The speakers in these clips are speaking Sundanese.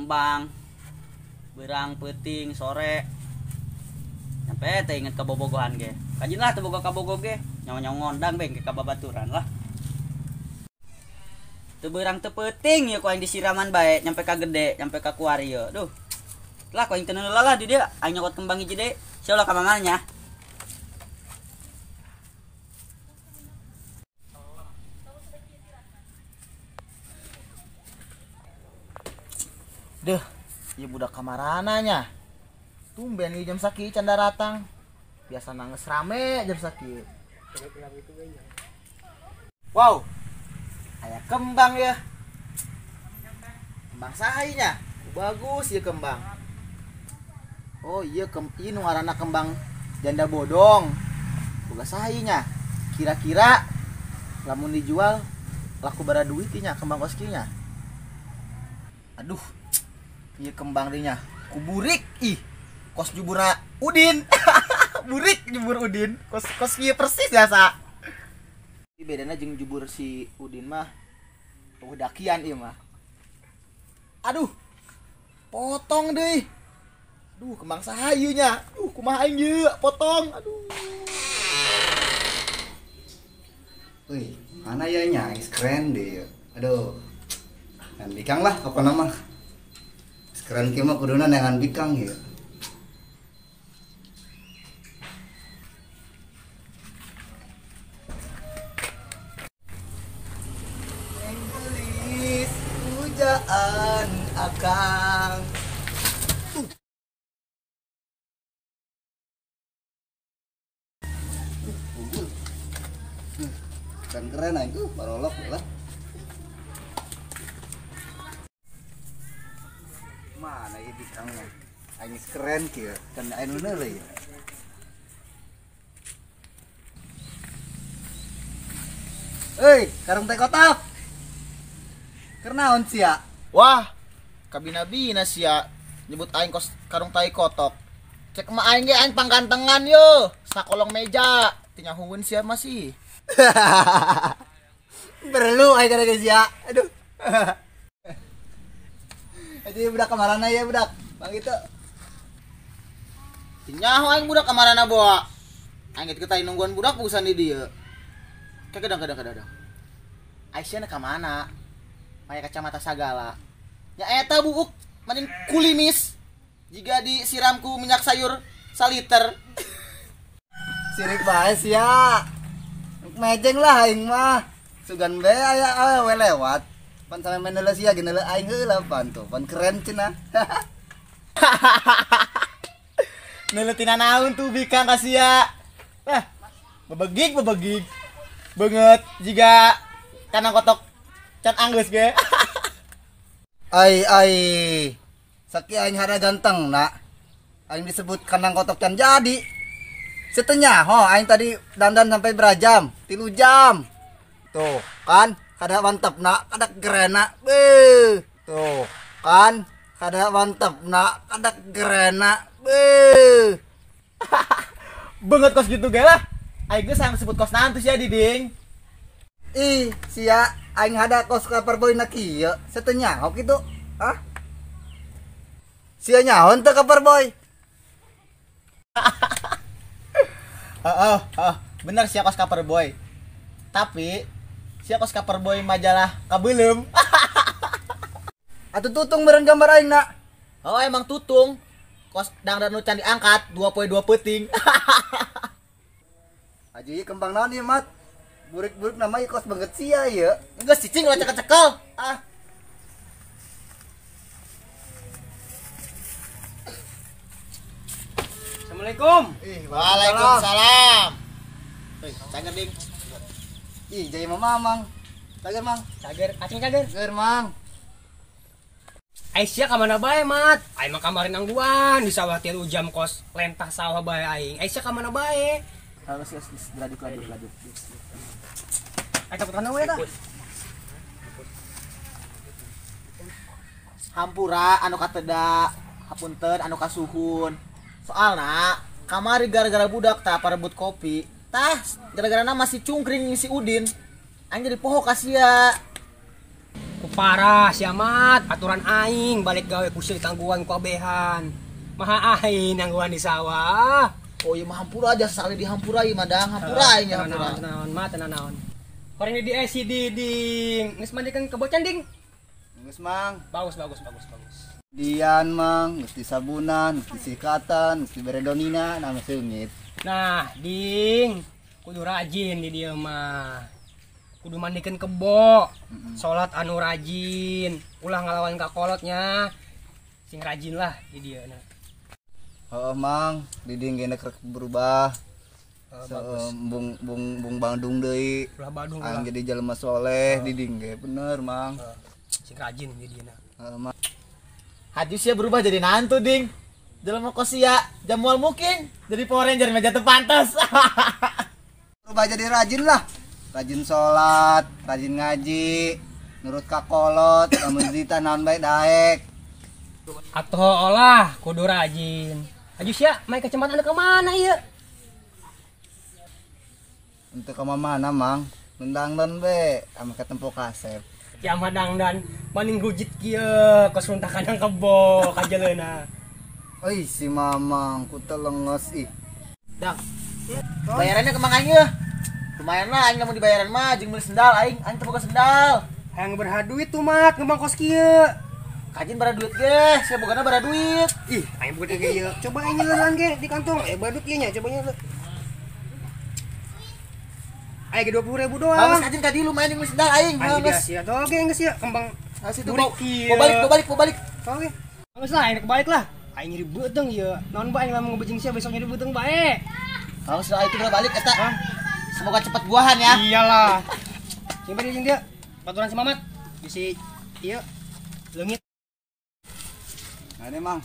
kembang. Beurang peuting sore. Sampai teh inget ka bobogohan ge. Kajin lah teu boga kabogoh ge, nyawa-nyawa ngondang beng ke ka babaturan lah. Teu beurang teu peuting ieu ku aing disiraman bae nyampe ka gede, nyampe ka kuari ieu. Duh. Lah ku aing teu neula lah di dieu, aing nyokot kembang hiji deui. Sia ulah ka mamana nya. Deh, ieu budak kamarana nya. Tumben ieu jam sakieu can daratang. Biasa nangis rame jam sakieu. Wow. Aya kembang ya. Kembang saha ieu nya? Bagus ieu kembang. Oh iya, ieu nu ngaranna kembang janda bodong. Boga saha ieu nya? Kira-kira lamun dijual laku bara duit ieu nya kembang kos kieu nya. Aduh. Ieu kembang deui nya. Kuburik ih. Kos juburna Udin. Burik jubur Udin. Kos kos kieu persis biasa. Bedana jeung jubur si Udin mah eueuh dakian ieu mah. Aduh. Potong deui. Aduh, kembang saha ieu nya? Aduh, kumaha aing ieu? Potong. Aduh. Wih, mana ya nya? Geus keren deui. Aduh. Ngan bikang lah pokona mah. Geus keren kieu mah kuduna neangan bikang ieu. Gelis pujaan akang. Unggul. Keren keren aing barolok lah. Mana ieu bikangnya? Aing geus keren kieu, can aya nu neuleuh ieu. Euy, karung teh kotak. Keur naon sia? Wah, kabina-bina sia nyebut aing kos karung tai kotok. Cek mah aing ge aing panggantengan yo, sakolong meja. Tinyahueun sia masih. Perlu aing kada sia. Aduh. Jadi budak kamarana ya budak. Bang itu. Tinyaho aing budak kamarana boa. Aing geus teh nungguan budak busan di dieu. Kadang-kadang. Aisyah ka mana? Pakai kacamata sagala. Nya eta buuk manin kulimis. Jika disiram ku minyak sayur saliter. Sirik bae sia. Mejeng lah aing mah. Sugan bae aya awewe lewat. Pan sampe meneuleuh sia ge neuleuh aing heula pan tuh. Pan keren cenah. Neuleuh tina naon tuh bikang ka sia. Lah, bebegig. Banget jika kanang kotok can anggeus ge. Ai ai. Saki aing hara ganteng nak. Aing disebut kanang kotok can jadi. Setenya ho aing tadi dandan sampai berajam, 3 jam. Tuh kan kada mantep nak, kada keren nak. Beuh. Tuh kan kada mantep nak, kada keren nak. Beuh. Banget kos gitu ge lah. Aing geus hayang sebut kos naon tuh sia Diding. Ih, sia aing hada kos cover boy na kieu, setenya ho kitu. Hah? Sia nyaho teu cover boy. Oh, bener sia kos cover boy. Tapi sia kos cover boy majalah kabeuleum. Atuh tutung meureun gambar aing nak. Oh, emang tutung. Kos dangdan nu can diangkat 2 poe 2 peuting. Aji kembang naon ieu mat? Burik-burik nama ieu kos banget sia ieu. Geus cicing lah cekel-cekel. Ah. Assalamualaikum. Ih, waalaikumsalam. Hei, cager ding. Ih, jaya mama mang. Cager mang. Cager, acing cager. Cager mang. Aisyah ka mana bae mat? Aing mah kamarin angguan di sawah 3 jam kos lentah sawah bae aing. Aisyah ka mana bae? Harus geus laduk. Aing takut kana we tah. Hampura anu kateda, hapunten anu kasuhun. Soalna kamari gara-gara budak tah parebut kopi. Tah gara-garana masih cungkring si Udin. Aing jadi poho ka sia. Ku parah sia mat, aturan aing balik gawe ku sia ditangguhan ku abehan. Maha aing nangguhan di sawah. Oh iya mah hampura aja sekali dihampura ieu mah dang, hampura aing hampura. Naon mat naon. Koreng di si Diding. Geus mandikan kebocan ding. Geus Mang. Bagus bagus bagus bagus. Dian Mang, geus disabunan, geus disikatan, geus dibere donina, nama seungit. Nah, ding, kudu rajin di dieu mah. Kudu mandikan kebo, salat anu rajin, ulah ngalawan ka kolotnya. Sing rajin lah di dieu na. Heeh Mang, Diding ge rek berubah. Bagus. Bung bung bung Bandung deui. Ulah Bandung ulah. Jadi jelema soleh Diding ge bener Mang. Sing rajin di dieu na. Heeh Mang. Haji sia berubah jadi nantu ding. Jelema kosia jamual muking jadi Power Ranger meja teu pantes. Berubah jadi rajin lah. Rajin sholat, rajin ngaji, nurut ka kolot, lamun dita naon bae daek. Atuh olah kudu rajin. Haji sia main kecamatan anu ka mana ieu? Untuk ka mana Mang? Nendang-dan be ame ka tempo kasep. Ya mah dangdan maning rujit kieu kos runtah kandang kebo ka jaleuna. Oi si Mamang ku telenges ih. Dang. Bayarannya ke Mang aing yeuh. Lumayan lah aing lamun dibayaran mah jeung meuli sendal aing, aing teu boga sendal. Hayang berha duit tuh mat ngembang kos kieu. Kajin bara duit ge, sia bogana bara duit. Ih, aing boga ge ieu. Coba aing nyeuleun ge di kantong. Badut ieu nya, coba nyeuleun. Aing ge 20.000 doang. Geus kajin ka dieu lumayan jeung meuli sendal aing. Aing ge sia tuh ge geus sia kembang. Asih tuh mau balik, mau balik, mau balik. Oke. Geus lah aing balik lah. Aing nyeri beuteung ieu. Naon bae aing lamun ngebejing sia besok nyeri beuteung bae. Kalau sudah itu udah balik eta. Semoga cepat buahan ya. Iyalah. Simpan jeung dia. Baturan si Mamat. Bisi ieu leungit. Nah ini Mang.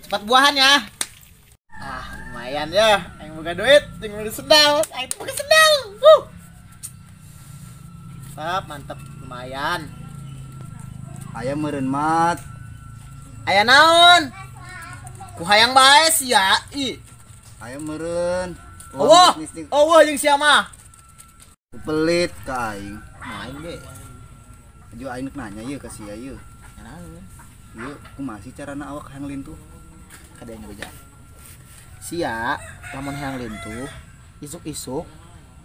Cepat buahan ya. Ah, lumayan ya. Aing boga duit, jeung meuli sendal. Aing teu boga sendal. Mantap, mantap, lumayan. Aya meureun mat. Aya naon? Ku hayang bae sia ih. Aya meureun. Allah, Allah jeung sia mah. Pelit ka aing. Main ge. Aju aing nanya ieu ka sia ieu. Naon? Ieu kumaha sih carana awak hayang lintuh? Kada yang beja. Sia lamun hayang lintuh, isuk-isuk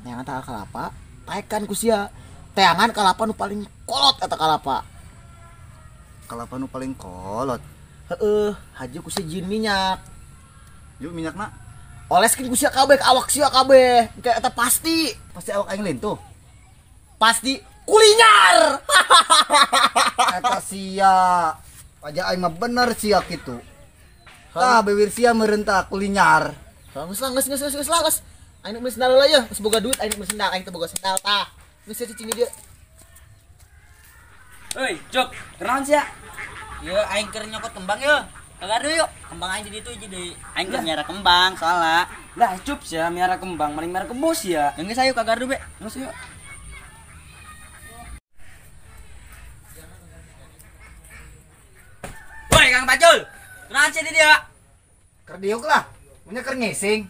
neangan tangkal kalapa, paekan ku sia. Teangan kalapa nu paling kolot eta kalapa. Kalapa nu paling kolot. Heeh, haji ku sia jieun minyak. Yuk minyakna oleskeun ku sia kabeh ka awak sia kabeh. Kayak eta pasti. Pasti awak aing lintuh. Pasti kulinyar. Eta sia. Wajah aing mah bener sia kitu. Tah beuwir sia meureun tah kulinyar. Geus lah, geus geus geus lah, geus. Aing meuli sendal heula yeuh, geus boga duit aing meuli sendal, aing teu boga sendal tah. Geus sia cicing di dieu. Hei, Cuk, kenaon sia? Ieu aing keur nyokot kembang yeuh. Kagak yuk, kembang aing di ditu jadi aing keur miara kembang soalna. Lah, cup sia miara kembang, maling miara kebo sia. Geus ayo ka gardu be. Geus yuk. Woi, Kang Pacul. Kenaon sia di dieu? Keur diuk lah. Punya keur ngising.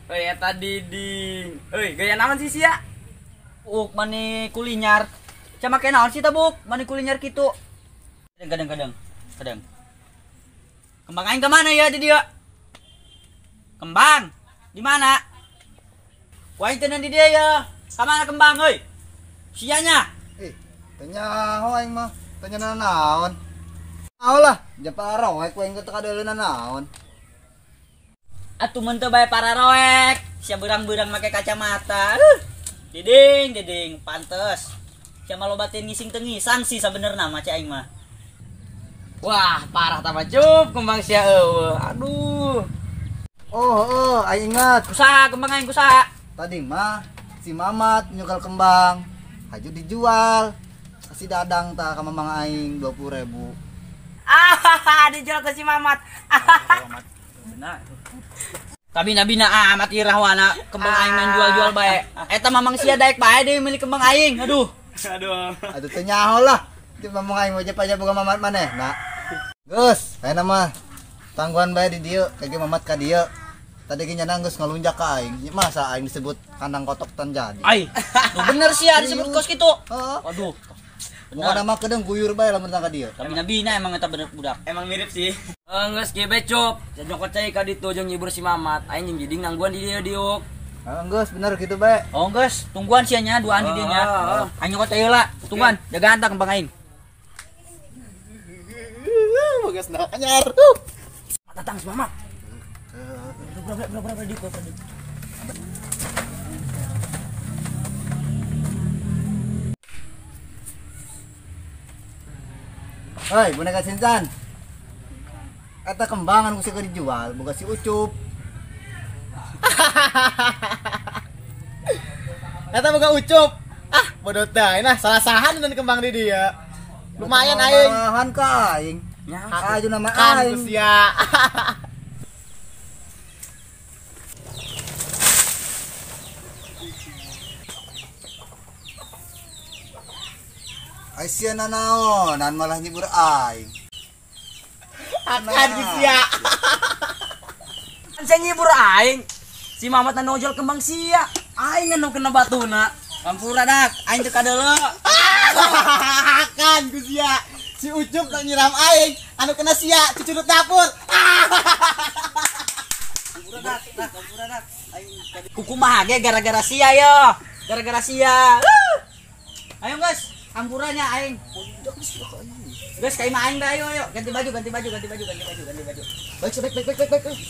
Hei, eta Diding. Hei, gaya naon sih sia? Uk mani kulinyar. Sia make naon sih tabuk? Mani kulinyar kitu. Kadang-kadang. Kadang. Kembang aing kemana ya di dia? Kembang di mana? Ku aing teu di dia ya. Kamana kembang euy? Sianya. Teu nyaho aing mah. Teu nya naon. Naon lah, japa roek ku aing teu kadeuleuna naon. Atuh mun teu bae pararoek. Sia beurang-beurang make kacamata. Diding, diding, pantes. Sia mah loba teh ngising teu ngisang sih sabenerna mah cai aing mah. Wah, parah tambah cup kembang sia eueuh. Aduh. Oh, aing ingat. Kusaha kembang aing kusaha? Tadi mah si Mamat nyukal kembang. Haju dijual. Kasih dadang tah ka mamang aing 20.000. Ah, dijual ke si Mamat. Benar. Tapi nabina amat irahwana kembang aing main jual-jual bae. Eta mamang sia daek bae deui milik kembang aing. Aduh. Aduh. Aduh teu nyaho lah. Itu mamang aing wajib aja boga Mamat maneh. Nah. Geus, ayeuna mah tangguhan bae di dieu, kage Mamat ka dieu. Tadi ge nyana geus ngalunjak ka aing. Masa aing disebut kandang kotok tan jadi. Ai, nu bener sia disebut kos kitu. Heeh. Waduh. Pokona mah kedeung guyur bae lamun tangka dieu. Kabina-bina emang eta bener budak. Emang mirip sih. Geus kieu be Cup. Jajokot cai ka ditu jeung nyibur si Mamat. Aing jeung Jiding nangguan di dieu diuk. Geus bener kitu bae. Oh geus, tungguan sia nya duaan di dieu nya. Aing nyokot cai heula. Tungguan, jagaan tah kembang aing. Boga sendal anyar. Datang si Mamat. Berapa di kota. Hoi, boneka Sincan. Eta kembangan ku sia dijual, boga si Ucup. Eta boga Ucup. Ah, bodoh teh. Nah, salah-sahan dan kembang di dia. Lumayan aing. Salahan ka aing. Aju nama aing. Sia. Ai sia nanaonan malah nyibur aing. Akan sia. Kan sia nyibur aing. Si Mamat nojol kembang sia. Aing anu kena batuna. Ampura dak, aing teu kadeuleu. Akan ku sia. Si Ucup tak nyiram aing, anu kena sia cucurut dapur. Ampura dak, dak, ampura dak. Aing kukumaha ge gara-gara sia yo. Gara-gara sia. Ayo guys. Ampuranya aing. Guys, kayak aing dah, ayo ayo ganti baju ganti baju ganti baju ganti baju ganti baju. Baik baik baik baik baik.